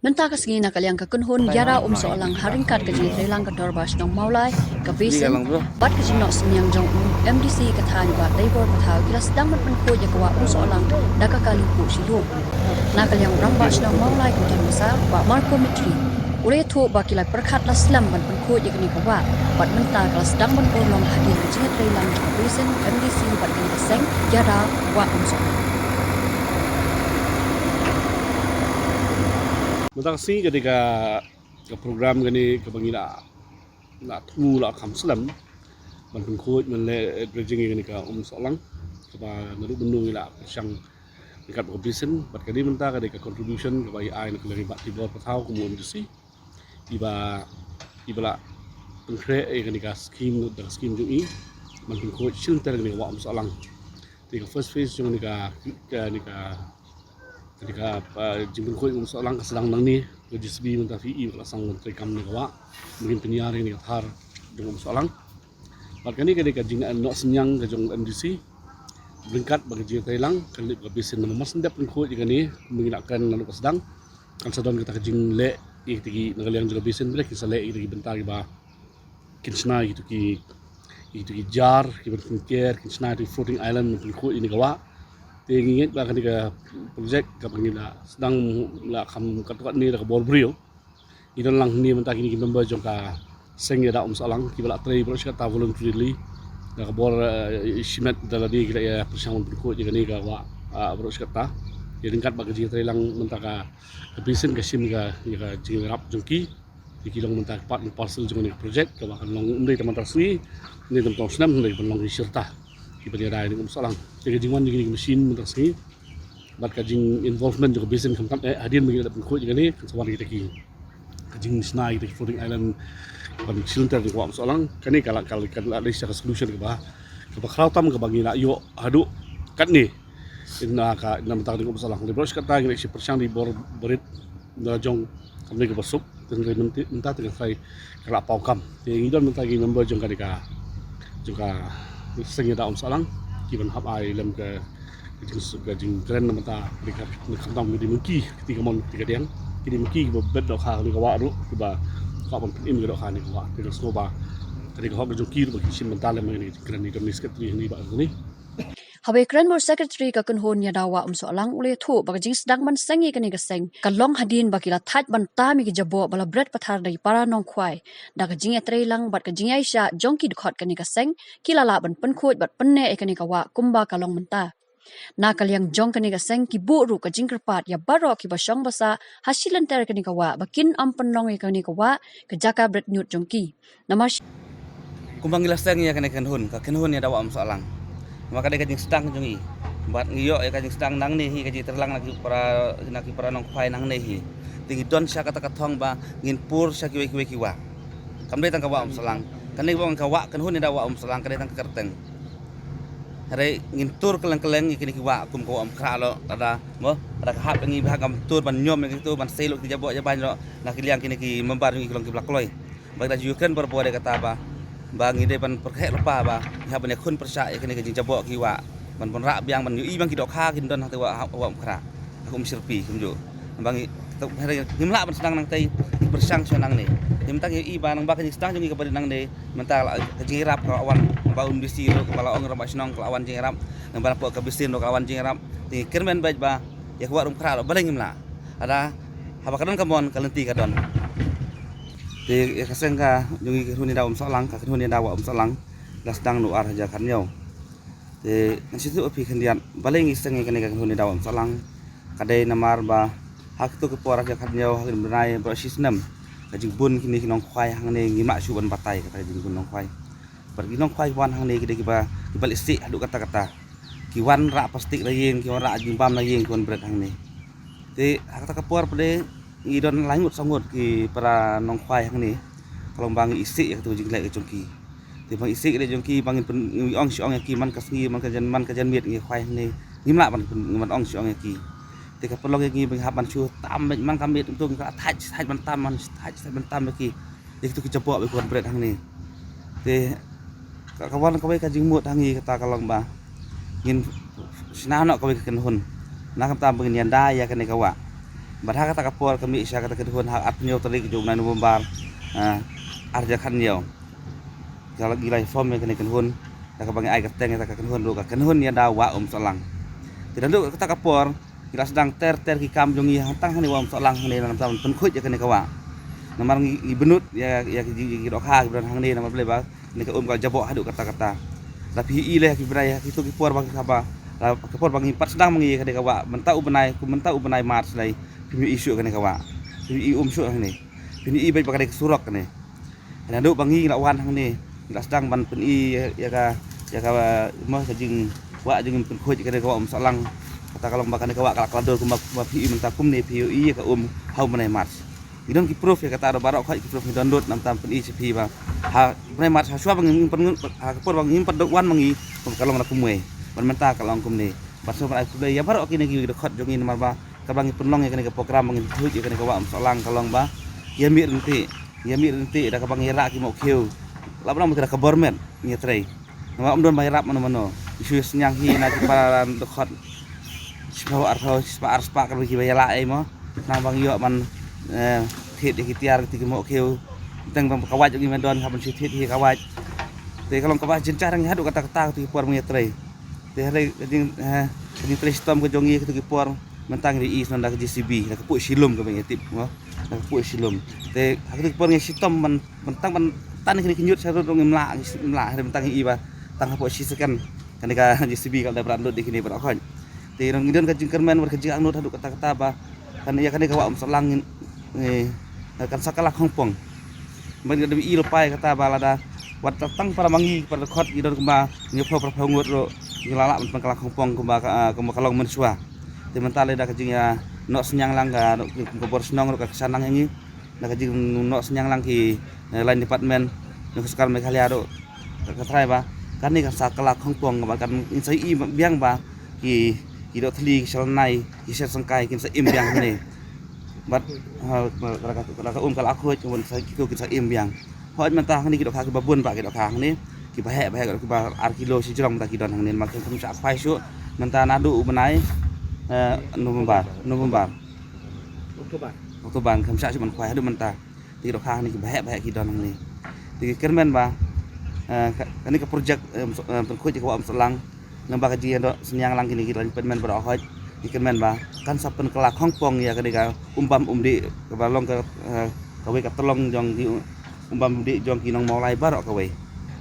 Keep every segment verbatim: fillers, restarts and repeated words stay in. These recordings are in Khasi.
Mynta ka sngi na ka liang ka kynhun Ïada Umsohlang ha ryngkat ka jingïatreilang ka Dorbar Shnong Mawlai, ka Basin bad ka jingnoh synñiang jong u MDC ka thaiñ Bah Teibor Pathaw ki la sdang ban pynkhuid ïa ka wah Umsohlang da ka kali puh shilliang. Na ka liang u Rangbah Shnong Mawlai ka Jan Masa, Bah Marco Mitri, u la ïathuh ba ki la pyrkhat la slem ban pynkhuid ïa kane ka wah bad mynta ka la sdang ban urlong hadien ka jingïatreilang jong ka Basin, MDC bad kane ka seng Ïada Wah Umsohlang. Mynta ka sngi ka dei ka, ka program kane kaba ngi la, la thmu la kham slem ban pynkhuid, ban leh dredging ïa kane ka Umsohlang kaba naduh mynno ngi la pyrshang ryngkat bad ka Basin, bad ka dei mynta ka dei ka contribution kaba ïa ai na ka liang i Bah Teibor Pathaw kum u MDC. Iba, iba la pynkhreh ïa kane ka skim, da ka skim jong i ban pynkhuid shilynter ïa kane ka wah Umsohlang. Te ka first phase jong kane ka, kane ka, kane ka, ah, jingpynkhuid Umsohlang ka sdang nangne, ka JCB mynta phi i ka la sdang ban trei kam na ka wah. Mynta pynïar ïa kane ka thar jong Umsohlang. Bad kane ka dei ka jingnoh synñiang ka jong MDC ryngkat bad ka jingïatreilang, kan leit bad ka Basin namar mar shu dep pynkhuid ïa kane, mynta ngi la kren naduh ka sdang. Kan sa don kata ka jingleh ïa kita ki, na ka liang jong ka Basin, bad ki sa leh ïa kita ki bynta kiba kin shna ïa kito ki, ïa kito ki jar kiban pynker, kin shna ïa kito ki floating island ban pynkhuid ïa kane ka wah. Te ngi ngeit ba kane ka project kaba ngi la sdang la kham katto katne da ka bor briew. Ngi don lang hangne mynta kine ki member jong ka seng Ïada Umsohlang kiba la trei baroh shi katta voluntarily. Da ka bor, eh, shimet da lade ki la ïa pyrshang ban pynkhuid ïa kane ka wah, ah, baroh shi katta. Ïa ryngkat bad ka jingïatreilang mynta ka, ka Basin ka shim ïa ka, ïa ka jingïarap jong ki. Te ki long mynta part and parcel jong kane ka project kaba kan long ym dei tang mynta ka sngi, ym dei tang mynta u snem, hynrei ban long ki shirta kiban ïada ïa kane ka Umsohlang. Te ka jingwan jong kine ki machine mynta ka sngi bad ka jing involvement jong ka Basin khamtam eh hadien ba ngi la dep pynkhuid ïa kane, kan sa wan kita ki, ka jingshna ïa kita ki floating island ban shilynter ïa ka wah Umsohlang. Kane ka la, ka la, ka la dei sa ka solution kaba, kaba khraw tam kaba ngi la ïoh haduh katne. Ynda ka, ynda mynta ka dei ka Umsohlang, hynrei baroh shi katta ngi la ïa pyrshang da i bor barit na la jong kam dei kaba suk, te hynrei mynta, mynta te ka trai ka la paw kam. Te ngi don mynta ki member jong ka dei ka, jong ka seng Ïada Umsohlang kiban hap ai lem ka, ka jing, ka jingkren na mynta dei ka, na khamtam ki dei mynta ki, kiti ka mon kiti ka diang, ki dei mynta kiba bet dohkha kane ka wah ruh, kiba kwah ban pynim ka dohkha kane ka wah. Te ka sngewbha ka dei ka hok ka jong ki ruh ba kin shim bynta lem kane ka jingkren. Ngi don i secretary hangne, i Bah Tony. Haba ïakren bad u Secretary ka kynhun Ïada Wah Umsohlang u la ïathuh ba ka jingsdang ban seng ïa kane ka seng ka long hadien ba ki la thait ban tam ïa ki jaboh ba la bret pathar da ki para nongkhwai, da ka jingïatreilang bad ka jingïaishah jong ki dkhot kane ka seng, ki la lah ban pynkhuid bad pynneh ïa kane ka wah kumba ka long mynta. Na ka liang jong kane ka seng ki buh ruh ka jingkyrpad ïa baroh kiba shong ba sah ha shilynter kane ka wah ba kin ym pynlong ïa kane ka wah ka jaka bret ñiut jong ki. Namar shi- Kumba ngi la seng ïa kane ka kynhun, ka kynhun Ïada Wah Umsohlang. Namar ka dei ka jingsdang jong i. Bad ngi ïoh ïa ka jingsdang nangne hi, ka jingïatreilang na ki para, na ki para nongkhwai nangne hi. Te ngi don sha kata ka thong ba ngin pur sha kiwei kiwei ki wah. Kam dei tang ka wah Umsohlang. Kane ka wah, ka kynhun Ïada Wah Umsohlang, ka dei tang ka kyrteng. Hynrei ngin tur kylleng kylleng ïa kine ki wah kum ka wah Umkhrah lo, lada, mo, lada ka hap ïa ngi ba ngam tur ban ñiom ïa kitu, ban sei lut ki jaboh jabañ lo, na ki liang kine ki member jong ngi ki long kiba la kloi. Ba ngi la ju kren barabor ïa kata ba, ba ngi dei ban pyrkhat lypa ba ngi hap ban ïakhun pyrshah ïa kine ki jingjaboh ki wah, ban, ban rah biang, ban ïohi ba ki dohkha kin don hangtei wah, wah Umkhrah, ha Umshyrpi kumjuh. Ba ngi, ngim lah ban sdang nangtei, pyrshang shuwa nangne. Ngi mynta ngi ïohi ba nang ba ka jingsdang jong ngi kaba rit nangne, mynta la ka jingïarap ka la wan, ba u MDC ruh kaba la ong, Rangbah Shnong ka la wan jingïarap, nang ba napoh ka Basin ruh ka la wan jingïarap. Te ngi kyrmen beit ba ïa ka wah Umkhrah ruh balei ngim lah. Lada haba ka don ka mon, ka lynti ka don. Te ïa ka seng ka jong ngi ka kynhun Ïada Umsohlang, ka kynhun Ïada Wah Umsohlang, la sdang naduh ar hajar khathynñiew. Te ngan shu ïathuh ïa phi khyndiat balei ngi seng ïa kane ka kynhun Ïada Wah Umsohlang. Ka dei namar ba ha kito ki por ar hajar khathynñiew, ha kine ki bnai baroh shi snem, ka jingbun kine ki nongkhwai hangne ngim lah shuh ban batai, kata ka jingbun nongkhwai. Bad ki nongkhwai wan hangne ki dei kiba, kiba leh isih haduh katta katta. Ki wan rah plastik na ïing, ki wan rah jingbam na ïing, ki wan bret hangne. Te ha kata ka por pat de ngi don lai ngut saw ngut ki para nongkhwai hangne. Ka long ba ngi isih ïa katu ka jingleh ka jong ki. Te ba ngi isih ïa ka jong ki, ba ngin pyn, ngi ong shi ong ïa ki man ka sngi, man ka jan, man ka janmiet ngi khwai hangne. Ngim lah ban pyn, ngim ban ong shi ong ïa ki. Te ka pynlong ïa ngi ba ngi hap ban shu tam man ka miet, ngi thait, thait ban tam, man thait, thait ban tam ïa ki. Ïa kitu ki jaboh ba ki wan bret hangne. Te ka, ka wan kawei ka jingmut ha ngi kata ka long ba ngin shna noh kawei ka kynhun. Na ka bynta ba ngin ïada ïa kane ka wah. Bad ha kata ka por ka mih sha kata ka kynhun ha arphew tarik jong u bnai November, ah, ar hajar khathynñiew. Ka la, ki la form ïa kane ka kynhun, da kaba ngi ai kyrteng ïa kata ka kynhun ruh ka kynhun ïada Wah Umsohlang. Te naduh kata ka por ngi la sdang ter ter ki kam jong ngi hangtang hangne Wah Umsohlang hangne namar ban pynkhuid ïa kane ka wah. Namar ngi, ngi bynnud ïa, ïa ki, ki dohkha kiba don hangne namar balei ba kane ka um ka la jaboh haduh katta katta. La phi ïohi leh ki bnai ha kito ki por ba ki khaba, la ki por ba ngi pat sdang ma ngi ïa kane ka wah, mynta u bnai, kum mynta u bnai March lei, phim ïohi shuh kane ka wah. Phim ïohi um shuh hangne. Phin ïohi beit ba ka dei ka surok kane. Naduh ba ngi la wan hangne, ngi la sdang ban pyni ïa, ïa ka, ïa ka, mo, ka jingkwah jingpynkhuid ïa kane ka wah Umsohlang. Kata ka long ba kane ka wah ka la, ka la dur kumba, kumba phi ïohi mynta kumne, phi ïohi ïa ka um ha u bnai March. Ngi don ki proof ïa kata ruh baroh khoit, ki proof ngi don lut, namar tam pyni sha phi ba ha u bnai March, ha shuwa ba ngim pat, ha ka por ba ngim pat wan ma ngi, ka long na kumwei. Bad mynta ka long kumne. Bad sngewbha ban ai khublei ïa baroh kine ki dkhot jong ngi namar ba kaba ngi pynlong ïa kane ka program ba ngin khuid ïa kane ka wah Umsohlang ka long ba ïa mih ryntih, ïa mih ryntih da kaba ngi rah ki mohkhiew. Lah ba long ba ka bor met ngi trei. Namar ym don ba ïarap mano mano. Ngi shu ïasñiang hi na ki para dkhot. Shiphew arphew, shispah arspah, kaba kiba ïa lah ei mo. Nang ba ngi ïoh ban, eh, thied ïa ki tiar ki, ki mohkhiew. Teng ba ka wait ngi ban don, hap ban shu thied hi ka wait. Te ka long kaba jynjar ngi haduh katta katta ki por ba ngi ïa trei. Te hynrei ka jing, eh, ka jingtrei shitom ka jong ngi kito ki por mynta ngi ïohi sngewbha da ka J C B, da ka puh shilum kaba ngi tip, mo. Da ka puh shilum. Te ha kito ki por ngi shitom ban, ban tang ban tan kine ki ñiut sha rud ruh ngim lah, ngim lah, hynrei mynta ngi ïohi ba tang hapoh shi second kane ka J C B ka la dep rah lut ïa kine baroh khoit. Te ngi don ka jingkyrmen bad ka jingangnud haduh katta katta ba kan ïa kane ka wah Umsohlang ngin, eh, kan sa kylla khongpong. Ban ka dei i lypa ïa kata ba lada wat tang para ma ngi para dkhot ngi don kumba hynñiewphew phraphew ngut ruh ngi la lah ban pynkylla khongpong kumba ka, ah, kumba ka long mynshuwa. Te mynta lada ka jingïa noh synñiang lang ka, ka bor shnong ruh ka kyrshan lang ïa ngi. Da ka jingnoh synñiang lang ki, eh, line department jong ka sorkar Meghalaya ruh ka, ka trai ba kane kan sa kylla khongpong ba kan ngin sa ïohi biang ba ki, ki doh thli, ki shalannai, ki shet syngkai kin sa im biang hangne. Bad ha, ka, ka, ka um ka la khuid, ka wan sa, ki, kin sa im biang. Hooid mynta hangne ki dohkha kiba bun ba ki dohkha hangne kiba heh ba heh, kiba ar kilo shijrong mynta ki don hangne, ma kim shym shah khwai shuh mynta naduh u bnai, eh, November, November. Oktober. Oktober, kim shah shuh ban khwai haduh mynta. Te ki dohkha hangne kiba heh ba heh ki don hangne. Te ki kyrmen ba, eh, ka, kane ka project, eh, Umso-, eh, pynkhuid ïa ka wah Umsohlang. Lyngba ka jingïadoh synñiang lang kine ki line department baroh khoit. Ki kyrmen ba kan sa pynkylla khongpong ïa kane ka um bam um dih kaba long ka, eh, kawei ka tyllong jong ki um bam um dih jong ki nong Mawlai baroh kawei.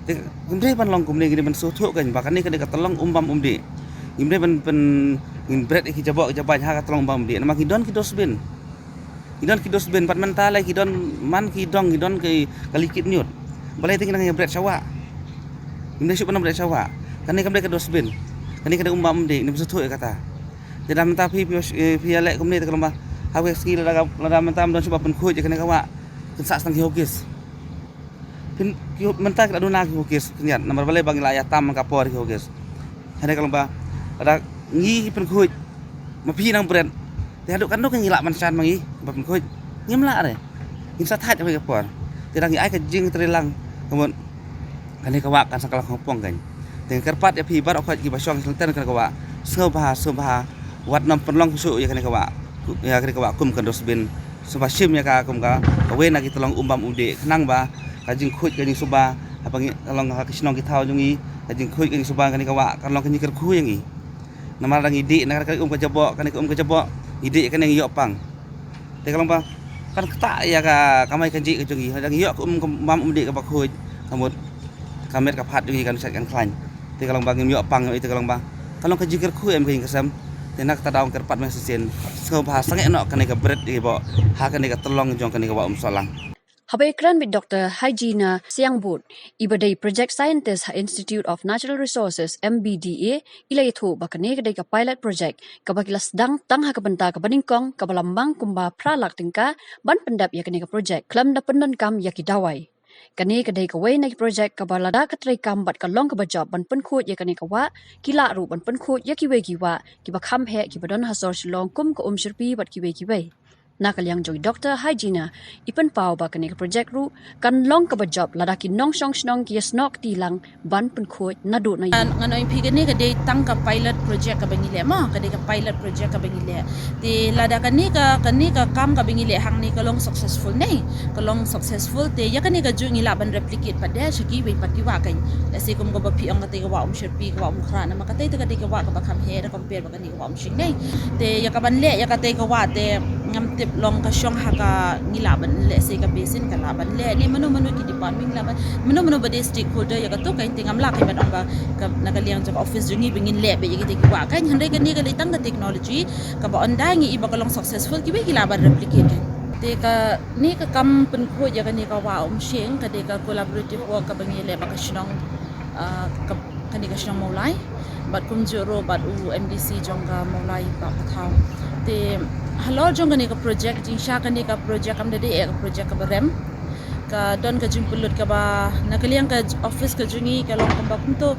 Te ngim dei ban long kumne, ngim dei ban sngewthuh kein ba kane ka dei ka tyllong um bam um dih. Ngim dei ban, ban, ngin bret ïa ki jaboh ki jabain ha ka tyllong um bam um dih. Namar ki don ki dustbin. Ki don ki dustbin, pat mynta lei ki don, man ki dong, ki don ki kali kit ñiut. Balei te ngi nang ïa bret sha wah? Ngim dei shuh ban bret sha wah. Kane kam dei ka dustbin. Kane ka dei um bam um dih, ngim sngewthuh ïa kata. Te da mynta phi, phi, phi ïa leh kumne te ka long ba ha kawei ka sngi lada, lada mynta ym don shuh ba pynkhuid ïa kane ka wah, kin sah tang ki huggies. Phin, ki, mynta ki la duna ki huggies khyndiat, namar balei ba ngi la ïa tam ka por ki huggies. Hynrei ka long ba lada ngi pynkhuid, ma phi nang bret, te haduh katno ngi lah ban shan ma ngi ba pynkhuid? Ngim lah re. Ngin sa thait ha kawei ka por. Te da ngi ai ka jingtrei lang, ka mut kane ka wah kan sa kylla khongpong kein. Te nga kyrpad ïa phi baroh khoit kiba shong shynter kane ka wah, sngewbha, sngewbha, wat nym pynlong shuh ïa kane ka wah, ïa kane ka wah kum ka dustbin. Sngewbha shim ïa ka kum ka, kawei na ki tyllong um bam um dih, khnang ba ka jingkhuid ka jingsuba haba ngi, ka long ha ki shnong ki thaw jong ngi, ka jingkhuid ka jingsuba kane ka wah kan long ka jingkyrkhu ïa ngi. Namar da ngi dih na kane ka um ka jaboh, kane ka um ka jaboh, ngi dih kane ngi ïoh pang. Te ka long ba kan ktah ïa ka kamai kajih ka jong ngi, da ngi ïoh ka um ka bam um dih kaba khuid, ka mut ka met ka phad jong ngi kan shet kan khlaiñ. Te ka long ba ngim ïoh pang, te ka long ba ka long ka jingkyrkhu em ka ïing ka sem. Te na kata daw nga kyrpad ma shisien, sngewbha sangeh noh kane ka bret ïa ki boh ha kane ka tyllong jong kane ka wah Umsohlang. Haba ïakren bad Doctor Hygina Siangbut, iba dei project scientist ha Institute of Natural Resources, M B D A, i la ïathuh ba kane ka dei ka pilot project kaba ki la sdang tang ha ka bynta kaba nyngkong kaba la mang kumba phra lak tyngka ban pyndep ïa kane ka project khlem da pyndonkam ïa ki dawai. Kane ka dei kawei na ki project kaba lada ka trei kam bad ka long kaba jop ban pynkhuid ïa kane ka wah, ki lah ruh ban pynkhuid ïa kiwei ki wah kiba kham heh kiba don ha sor Shillong kum ka Umshyrpi bad kiwei kiwei. Na ka liang jong i Doctor Hygiena, i pynpaw ba kane ka project ruh kan long kaba jop lada ki nongshong shnong ki ïasnoh kti lang ban pynkhuid naduh na ïing. Ngan ong ïa phi, kane ka dei tang ka pilot project kaba ngi leh mo, ka dei ka pilot project kaba ngi leh. Te lada kane ka, kane ka kam kaba ngi leh hangne ka long successful ne, ka long successful, te ïa kane ka juh ngi lah ban replicate pat de sha kiwei pat ki wah kan. Lehse kum kaba phi ong katei ka wah Umshyrpi, ka wah Umkhrah, namar katei te ka dei ka wah kaba kham heh da compare ba kane ka wah Umshing ne. Te ïa kaban leh ïa katei ka wah te ngam tip long ka shong ha ka, ngi lah ban leh, lehse ka basin ka lah ban leh ne mano mano ki department lah ban, mano mano ba dei stakeholder ïa kato kan, te ngam lah kein ban ong ba ka, na ka liang jong ka office jong ngi ba ngin leh beit ïa kitei ki wah kan. Hynrei kane ka dei tang ka technology kaba ynda ngi i ba ka long successful, kiwei ki lah ban replicate kan. Te kane ka kam pynkhuid ïa kane ka wah Umshing ka dei ka collaborative work kaba ngi leh bad ka shnong, ah, ka, kane ka shnong Mawlai, bad kumjuh ruh bad u M D C jong ka Mawlai, Bah Pathaw. Te halor jong kane ka project, jingshisha kane ka project kam da dei eh ka project kaba rem. Ka don ka jingpynlut kaba, na ka liang ka office ka jong ngi ka long kumba kumto,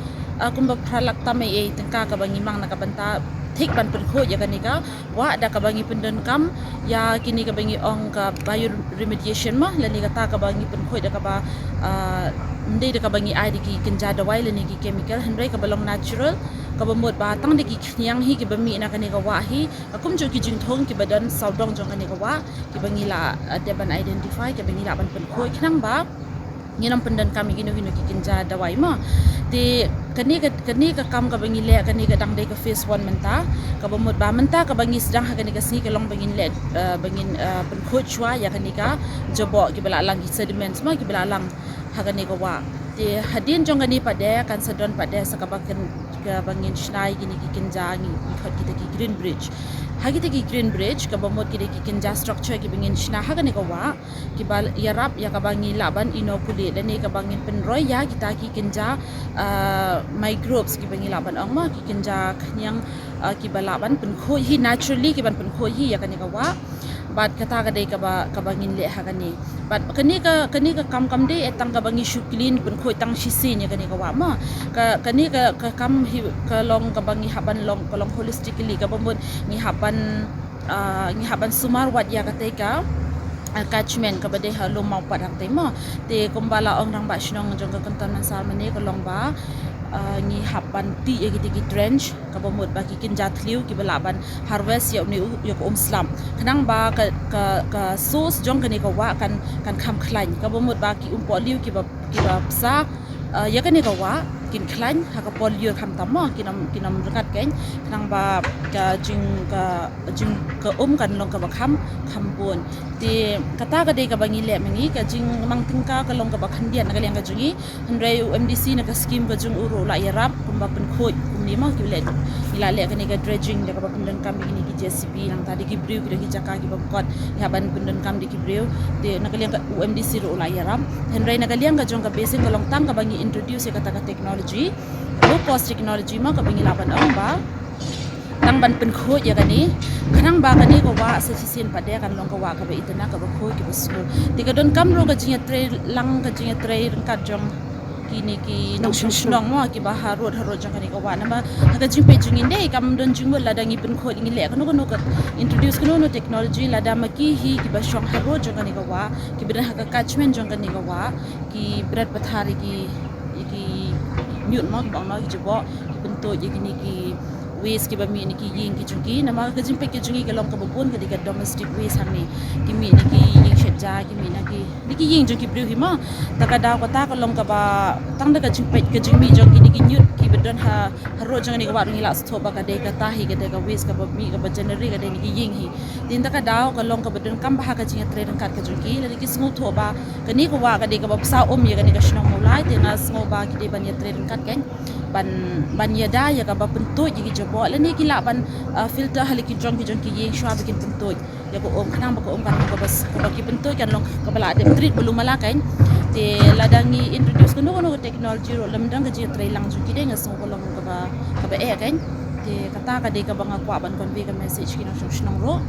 ah, kumba phra lak tam ei ei tyngka kaba ngi mang na ka bynta thik ban pynkhuid ïa kane ka wah da kaba ngi pyndonkam ïa kine kaba ngi ong ka bioremediation mo, lane kata kaba ngi pynkhuid da kaba, ah, ym dei da kaba ngi ai da ki kynja dawai lane ki chemical, hynrei kaba long natural, kaba mut ba tang da ki khñiang hi kiba mih na kane ka wah hi, ka kumjuh ki jingthung kiba don sawdong jong kane ka wah, kiba ngi lah, ah, dep ban identify, kiba ngi lah ban pynkhuid khnang ba ngin ym pyndonkam ïa kino kino ki kynja dawai mo. Te kane ka, kane ka kam kaba ngi leh, kane ka dang dei ka phase one mynta, kaba mut ba mynta kaba ngi sdang ha kane ka sngi ka long ba ngin leh, eh, ba ngin, eh, pynkhuid shuwa ïa kane ka jaboh kiba la lang, ki sediments mo kiba la lang ha kane ka wah. Te hadien jong kane pat de kan sa don pat de sa kaba kyn, kaba ngin shna ïa kine ki kynja, ngi khot kita ki green bridge. Ha kita ki green bridge kaba mut ki dei ki kynja structure kiba ngin shna ha kane ka wah, kiba ïarap ïa kaba ngi lah ban inoculate lane kaba ngin pynroi ïa kita ki kynja, ah, microbes kiba ngi lah ban ong mo, ki kynja khñiang, ah, kiba lah ban pynkhuid hi naturally, kiban pynkhuid hi ïa kane ka wah. Bad kata ka dei kaba, kaba ngin leh ha kane. Bad kane ka, kane ka kam kam dei eh tang kaba ngi shu clean pynkhuid tang shisien ïa kane ka wah mo. Ka, kane ka, ka kam hi ka long kaba ngi hap ban long, ka long holistically, kaba mut ngi hap ban, ah, ngi hap ban sumar wat ïa katei ka, ah, catchment kaba dei ha Lum Mawpat hangtei mo. Te kumba la ong rangbah shnong jong ka Kynton Mansar mynne ka long ba, ah, ngi hap ban tih ïa kitei ki trench, kaba mut ba ki kynja thliew kiba lah ban harvest ïa une u, ïa ka um slap. Khnang ba ka, ka, ka source jong kane ka wah kan, kan kham khlaiñ. Kaba mut ba ki um pohliew kiba, kiba psa, ah, ïa kane ka wah kin khlaiñ ha ka por lyiur khamtam mo, kin ym, kin ym ryngkat kein, khnang ba ka jing, ka jing, ka um kan long kaba kham, kham bun. Te kata ka dei kaba ngi leh ma ngi, ka jingmang tyngka ka long kaba khyndiat na ka liang ka jong ngi. Hynrei u M D C na ka scheme ka jong u ruh u la ïarap kumba pynkhuid kumne mo, ki leh, ngi la leh kane ka dredging da kaba pyndonkam da kine ki J C B, nangta da ki briew, ki don ki jaka kiba kot, ngi hap ban pyndonkam da ki briew. Te na ka liang ka, u M D C ruh u la ïarap. Hynrei na ka liang ka jong ka basin ka long tang kaba ngi introduce ïa kata ka technology, low cost technology mo, kaba ngi lah ban ong ba tang ban pynkhuid ïa kane, khnang ba kane ka wah sa shisien pat de kan long ka wah kaba itynnad, kaba khuid, kaba sngewthuh. Te ka donkam ruh ka jingïatrei lang, ka jingïatrei ryngkat jong kine ki nongshong shnong mo, kiba harud harud jong kane ka wah. Namar ha ka jingpeit jong ngi de kam don jingmut lada ngi pynkhuid, ngi leh kano kano, ka introduce kano kano technology, lada ma ki hi kiba shong harud jong kane ka wah, kiba don ha ka catchment jong kane ka wah, ki bret pathar ïa ki, ïa ki ñiut mo, kiba ong mo, ki jaboh, ki pyntuid ïa kine ki waste kiba mih na ki ïing ki jong ki. Namar ka jingpeit ka jong ngi ka long kaba bun ka dei ka domestic waste hangne, ki mih na ki ïing shet ja, ki mih na ki, na ki ïing jong ki briew hi mo. Ta ka daw kata ka long kaba tang da ka jingpeit ka jingmih jong kine ki ñiut kiba don ha, harud jong kane ka wah ruh ngi la sngewthuh ba ka dei kata hi, ka dei ka waste kaba mih, kaba generate ka dei na ki ïing hi. Te ynda ka daw ka long kaba donkam ba ha ka jingïatrei ryngkat ka jong ki, lada ki sngewthuh ba kane ka wah ka dei kaba psa um ïa kane ka shnong Mawlai, te nga sngew ba ki dei ban ïatrei ryngkat kein, ban, ban ïada ïa kaba pyntuid ïa ki jaboh, lane ki lah ban, ah, filter ha la ki jrong ki jong ki ïing shuwa ba kin pyntuid ïa ka um, khnang ba ka um kan long kaba s-, kaba ki pyntuid kan long kaba la dep treat ba lum mala kein. Te lada ngi introduce kano kano ka technology ruh lymda ka jingïatrei lang jong ki de, nga sngew ka long kaba, kaba eh kein. Te kata ka dei kaba nga kwah ban convey ka message ki nongshong shnong ruh.